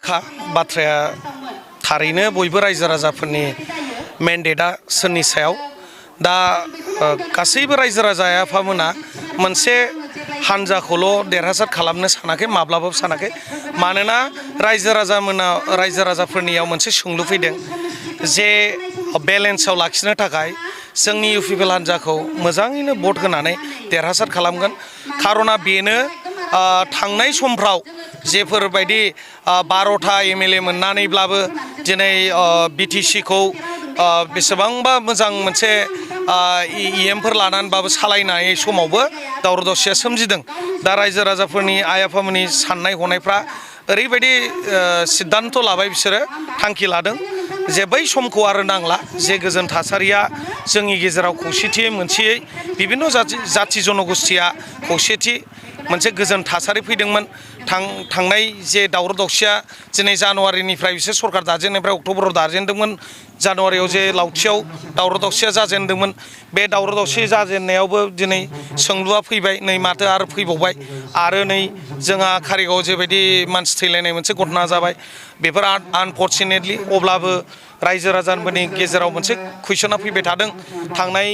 रोखा बाथ्राया थारैनो बयबो रायजो राजाफोरनि मेन्डेटआ सोरनि सायाव दा गासैबो रायजो राजा आफामोना मोनसे हानजाखौल' देरहासार खालामनो सानाखै माब्लाबाबो सानाखै मानोना रायजो राजाफोरनियाव मोनसे सोंलु फैदों जे बेलेन्सआव लाखिनो थाखाय जोंनि इउपिपिएल हानजाखौ मोजाङैनो भट होनानै देरहासार खालामगोन खारना बेनो थांनाय समफ्राव जेफोरबायदि 12टा एमएलए मोननानैब्लाबो दिनै बिटिसिखौ बेसेबांबा मोजां मोनसे इएमफोर लानानैबाबो सालायनाय समावबो दावराव दावसिया सोमजिदों दा रायजो राजाफोरनि आइ आफामोननि साननाय हनायफ्रा ओरैबायदि सिद्धान्त लाबाय बिसोरो थांखि लादों जे बै समखौ आरो नांला जे गोजोन थासारिया जोंनि गेजेराव खौसेथियै मोनसेयै बिभिन्न जाथि जनगोष्ठीया खौसेथि मोनसे गोजोन थासारि फैदोंमोन थांनाय जे दावराव दावसिया दिनै जानुवारिनिफ्राय बिसोर सरकार दाजेननायनिफ्राय अक्ट'बराव दाजेनदोंमोन जानुवारियाव जे लावथियाव दावराव दावसिया जाजेनदोंमोन बे दावराव दावसि जाजेननायावबो दिनै सोंलुआ फैबाय नै माथो आरो फैबावबाय आरो नै जोंहा कारिगावआव जेबायदि मानसि थैलायनाय मोनसे घटना जाबाय बेफोर आनफर्चुनेटलि अब्लाबो रायजो राजाफोरनि गेजेराव मोनसे कुइसना फैबाय थादों थांनाय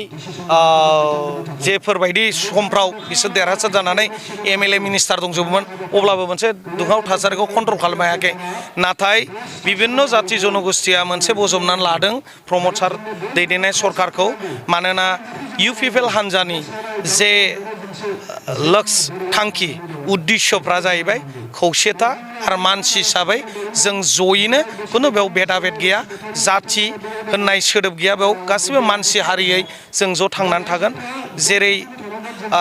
जेफोरबायदि समफ्राव बिसोर देरहासार जानानै एमएलए मिनिस्टार दंजोबोमोन अब्लाबो मोनसे दुंहाव थासारिखौ कन्ट्रल खालामनो हायाखै नाथाय बिभिन्न जाथि जनगोष्ठीया मोनसे बजबनानै लादों प्रमद सार दैदेननाय सरकारखौ मानोना इउपिपिएल हानजानि जे लक्ष्य थांखि उद्देश्यफ्रा जाहैबाय खौसेथा आरो मानसि हिसाबै जों जयैनो खुनु बेयाव भेदाभेद गैया जाथि होननाय सोदोब गैया बेयाव गासिबो मानसि हारियै जों ज' थांनानै थागोन जेरै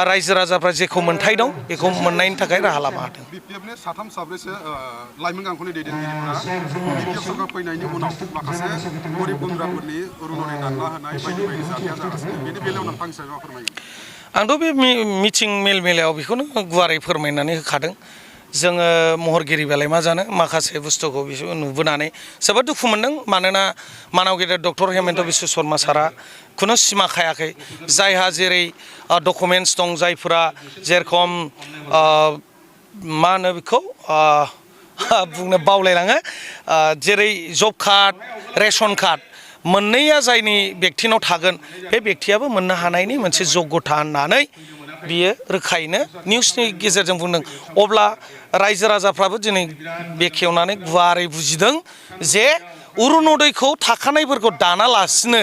रायजो राजाफ्रा जेखौ मोन्थाय दं बेखौ मोननायनि थाखाय राहा लामा होदों बिपिएफनि साथाम साब्रैसो लाइमोन गांखौनि दैदेनगिरिफोरा बिपिएफ सरकार फैनायनि उनाव माखासे गरिब गुन्द्राफोरनि अरुनदय दानना होनाय बायदि बायदि जाथाया जागासिनो बेनि बेलायाव नोंथांनि सायाव मा फोरमायगोन आंथ' बे मिथिं मेल मेलायाव बेखौनो गुवारै फोरमायनानै होखादों जोङो महरगिरि बेलाय मा जानो माखासे बुस्थुखौ बिसोर नुबोनानै जोबोद दुखु मोनदों मानोना मानाव गेदेर डक्टर हेमन्त बिश्व शर्मा सारा खुनु सिमा खायाखै जायहा जेरै डकुमेन्टस दं जायफोरा जेरखम मा होनो बेखौ बुंनो बावलायलाङो जेरै जब कार्ड रेशन कार्ड मोननैया जायनि बेक्तिनाव थागोन बे बेक्तियाबो मोननो हानायनि मोनसे जग्यता होननानै बियो रोखायैनो निउसनि गेजेरजों बुंदों अब्ला रायजो राजाफ्राबो दिनै बेखेवनानै गुवारै बुजिदों जे अरुनदयखौ थाखानायफोरखौ दानालासिनो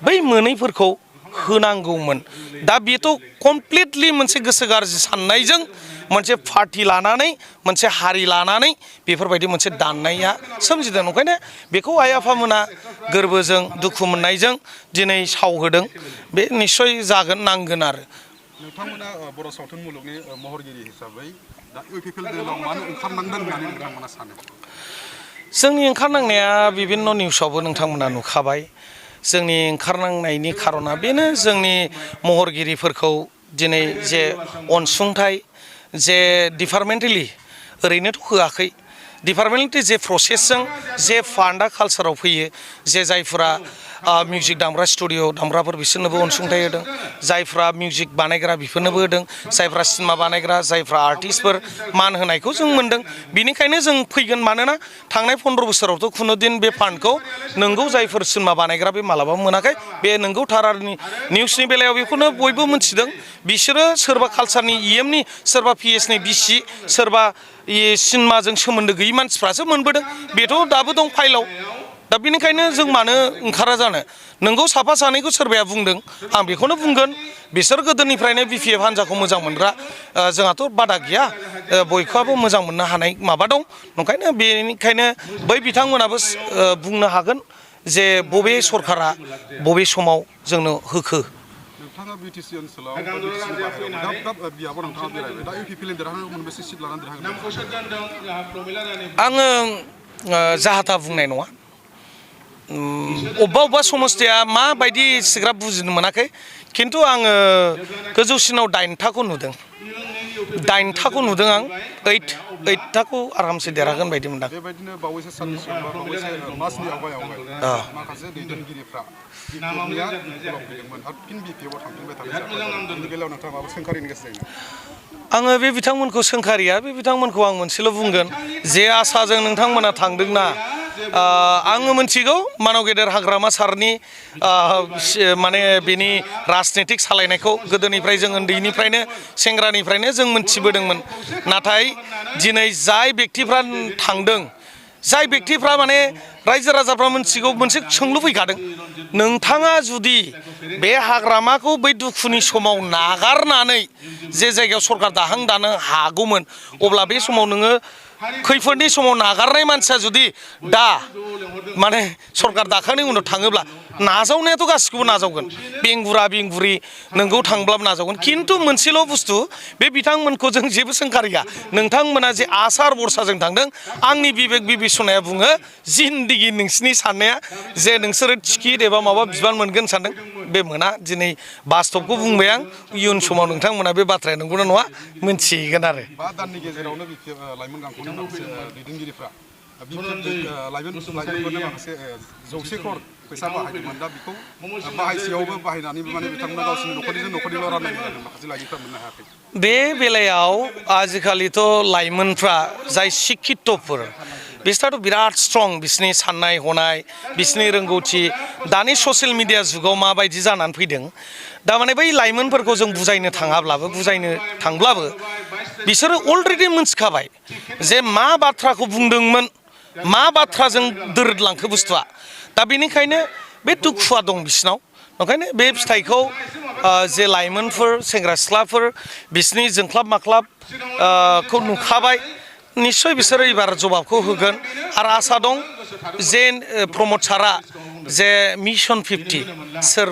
बै मोनैफोरखौ होनांगौमोन दा बेथ' कमप्लिटलि मोनसे गोसो गाज्रि साननायजों मोनसे पार्टि लानानै मोनसे हारि लानानै बेफोरबायदि मोनसे दाननाया सोमजिदों ओंखायनो बेखौ आइ आफामोना गोरबोजों दुखु मोननायजों दिनै सावहोदों बे निस्सय जागोन नांगोन आरो नोंथांमोना बर' सावथुन मुलुगनि महरगिरि हिसाबै दा इउपिपिएल दोलाव मानो ओंखारनांदों होननानै नोंथांमोना सानो जोंनि ओंखारनांनाया बिभिन्न निउसावबो नोंथांमोना नुखाबाय जोंनि ओंखारनांनायनि खारना बेनो जोंनि महरगिरिफोरखौ दिनै जे अनसुंथाइ जे डिपार्टमेन्टेलि ओरैनोथ' होआखै डिपार्टमेन्टेलि जे प्रसेसजों जे फान्डआ कालसाराव फैयो जे जायफोरा मिउजिक दामग्रा स्टुडिअ दामग्राफोर बिसोरनोबो अनसुंथाइ होदों जायफ्रा मिउजिक बानायग्रा बिफोरनोबो होदों जायफ्रा सिनेमा बानायग्रा जायफ्रा आर्टिस्टफोर मान होनायखौ जों मोन्दों बिनिखायनो जों फैगोन मानोना थांनाय 15 बोसोरावथ' खुनुदिन बे फान्डखौ नोंगौ जायफोर सिनेमा बानायग्रा बे मालाबाबो मोनाखै बे नोंगौ थारारनि निउसनि बेलायाव बेखौनो बयबो मिथिदों बिसोरो सोरबा कालसारनि इएमनि सोरबा पिएसनि बिसि सोरबा सिनेमाजों सोमोन्दो गैयि मानसिफ्रासो मोनबोदों बेथ' दाबो दं फाइलाव दा बेनिखायनो जों मानो ओंखारा जानो नोंगौ साफा सानैखौ सोरबाया बुंदों आं बेखौनो बुंगोन बिसोर गोदोनिफ्रायनो बिपिएफ हान्जाखौ मोजां मोनग्रा जोंहाथ' बादा गैया बयखौबो मोजां मोननो हानाय माबा दं ओंखायनो बेनिखायनो बै बिथांमोनाबो बुंनो हागोन जे बबे सरकारा बबे समाव जोंनो होखो नोंथाङा बिटिसि ओनसोलाव दाब दाब बियाबाव नोंथाङा बेरायबाय दा इउपिपिएल देरहानायाव मोनबेसे सिट लानानै देरहागोन आङो जाहाथा बुंनाय नङा अबेबा समस्थिया माबायदि सिग्राब बुजिनो मोनाखै खिन्थु आङो गोजौसिनाव 8थाखौ नुदों 9थाखौ नुदों आं 8थाखौ आरामसे देरहागोन बायदि मोनदां बेबायदिनो बावैसो साननि सिगां बा बावैसो मासनि आवगायावहाय माखासे दैदेनगिरिफ्रा बिपिएफनिया ब्लक फैदोंमोन आरो फिन बिपिएफआव थांफिनबाय थानाय बेनि बेलायाव नोंथाङा माबा सोंखारिनो गोसो जायो आङो बे बिथांमोनखौ सोंखारिया बे बिथांमोनखौ आं मोनसेल' बुंगोन जे आसाजों नोंथांमोना थांदोंना आङो मिथिगौ मानाव गेदेर हाग्रामा सारनि माने बिनि राजनितिक सालायनायखौ गोदोनिफ्राय जों उन्दैनिफ्रायनो सेंग्रानिफ्रायनो जों मिथिबोदोंमोन नाथाय दिनै जाय बेक्तिफ्रा थांदों जाय बेक्तिफ्रा माने रायजो राजाफ्रा मिथिगौ मोनसे सोंलु फैखादों नोंथाङा जुदि बे हाग्रामाखौ बै दुखुनि समाव नागारनानै जे जायगायाव सरकार दाहां दानो हागौमोन अब्ला बे समाव नोङो खैफोदनि समाव नागारनाय मानसिया जुदि दा माने सरकार दाखांनायनि उनाव थाङोब्ला नाजावनायाथ' गासिखौबो नाजावगोन बेंगुरि नोंगौ थांब्लाबो नाजावगोन खिन्थु मोनसेल' बुस्थु बे बिथांमोनखौ जों जेबो सोंखारिया नोंथांमोना जे आसार बरसाजों थांदों आंनि बिबेक बिबेसनाया बुङो जिन्दगि नोंसिनि साननाया जे नोंसोरो टिकिट एबा माबा बिबान मोनगोन सानदों बे मोना दिनै बास्तबखौ बुंबाय आं इयुन समाव नोंथांमोना बे बाथ्राया नंगौना नङा मिन्थिगोन आरो 5 दाननि गेजेरावनो बिपिएफ लाइमोन गांखौनि माखासे दैदेनगिरिफ्रा लाइमोनफोरनो माखासे 100 crore फैसा बाहायदोंमोन दा बेखौ बाहायसेयावबो बाहायनानैबो माने बिथांमोना गावसोरनि न'खरनिल' राननाय जादों माखासे लाइमोनफ्रा मोननो हायाखै बे बेलायाव आजिखालिथ' लाइमोनफ्रा जाय शिक्षितफोर बिसोरथ' बिराद स्ट्रं बिसोरनि साननाय हनाय बिसोरनि रोंगौथि दानि ससियेल मिडिया जुगाव माबायदि जानानै फैदों दा माने बै लाइमोनफोरखौ जों बुजायनो थांब्लाबो बिसोरो अलरेडि मिथिखाबाय जे मा बाथ्राखौ बुंदोंमोन मा बाथ्राजों दोरोदलांखो बुस्थुआ दा बेनिखायनो बे दुखुआ दं बिसिनाव ओंखायनो बे फिथाइखौ जे लाइमोनफोर सेंग्रा सिख्लाफोर बिसोरनि जोंख्लाब माख्लाब खौ नुखाबाय निश्चय बिसोरो एबार जवाबखौ होगोन आरो आसा दं जे प्रमद सारा जे मिशन 50 सोर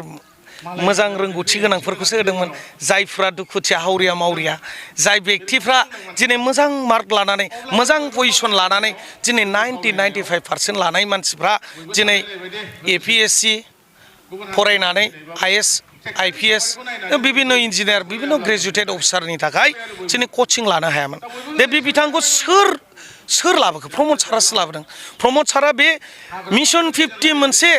मोजां रोंगौथि गोनांफोरखौसो होदोंमोन जायफ्रा दुखुथिया हावरिया मावरिया जाय बेक्तिफ्रा दिनै मोजां मार्क लानानै मोजां पजिशन लानानै दिनै 90-95% लानाय मानसिफ्रा दिनै APSC फरायनानै IAS IPS बिभिन्न इन्जिनियार बिभिन्न ग्रेजुएटेड अफिसारनि थाखाय दिनै कचिं लानो हायामोन बे बिथांखौ सोर लाबोखो प्रमद सारासो लाबोदों प्रमद सारा बे मिशन 50 मोनसे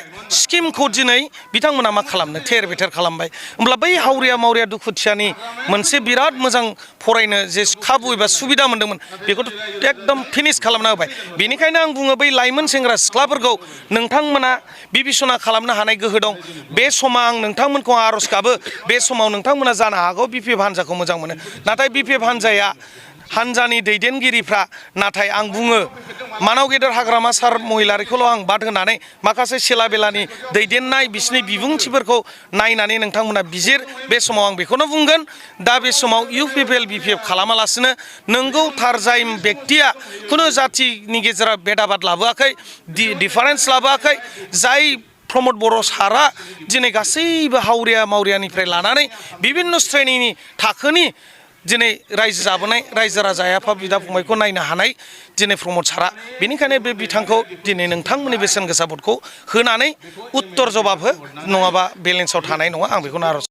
स्किमखौ दिनै बिथांमोना मा खालामनो थेर बेथेर खालामबाय होमब्ला बै हावरिया मावरिया दुखुथियानि मोनसे बिराद मोजां फरायनो जे खाबु एबा सुबिदा मोन्दोंमोन बेखौथ' एकदम फिनिश खालामना होबाय बेनिखायनो आं बुङो बै लाइमोन सेंग्रा सिख्लाफोरखौ नोंथांमोना बिबिसना खालामनो हानाय गोहो दं बे समाव आं नोंथांमोनखौ आर'ज गाबो बे समाव नोंथांमोना जानो हागौ बिपिएफ हान्जाखौ मोजां मोनो नाथाय बिपिएफ हान्जानि दैदेनगिरिफ्रा नाथाय आं बुङो मानाव गेदेर हाग्रामा सार महिलारिखौल' आं बाद होनानै माखासे सेला बेलानि दैदेननाय बिसिनि बिबुंथिफोरखौ नायनानै नोंथांमोना बिजिर बे समाव आं बेखौनो बुंगोन दा बे समाव इउपिपिएल बिपिएफ खालामालासिनो नोंगौ थार जाय बेक्तिया खुनु जातिनि गेजेराव भेदाभाद लाबोआखै डिफारेन्स लाबोआखै जाय प्रमद बर' सारा दिनै गासैबो हावरिया मावरियानिफ्राय लानानै बिभिन्न श्रेणीनि थाखोनि दिनै रायजो जाबोनाय रायजो राजा आफा बिदा फंबायखौ नायनो हानाय दिनै प्रमद सारा बेनिखायनो बे बिथांखौ दिनै नोंथांमोननि बेसेन गोसा भटखौ होनानै उत्तर जवाब हो नङाबा बेलेन्सआव थानाय नङा आं बेखौनो आर'ज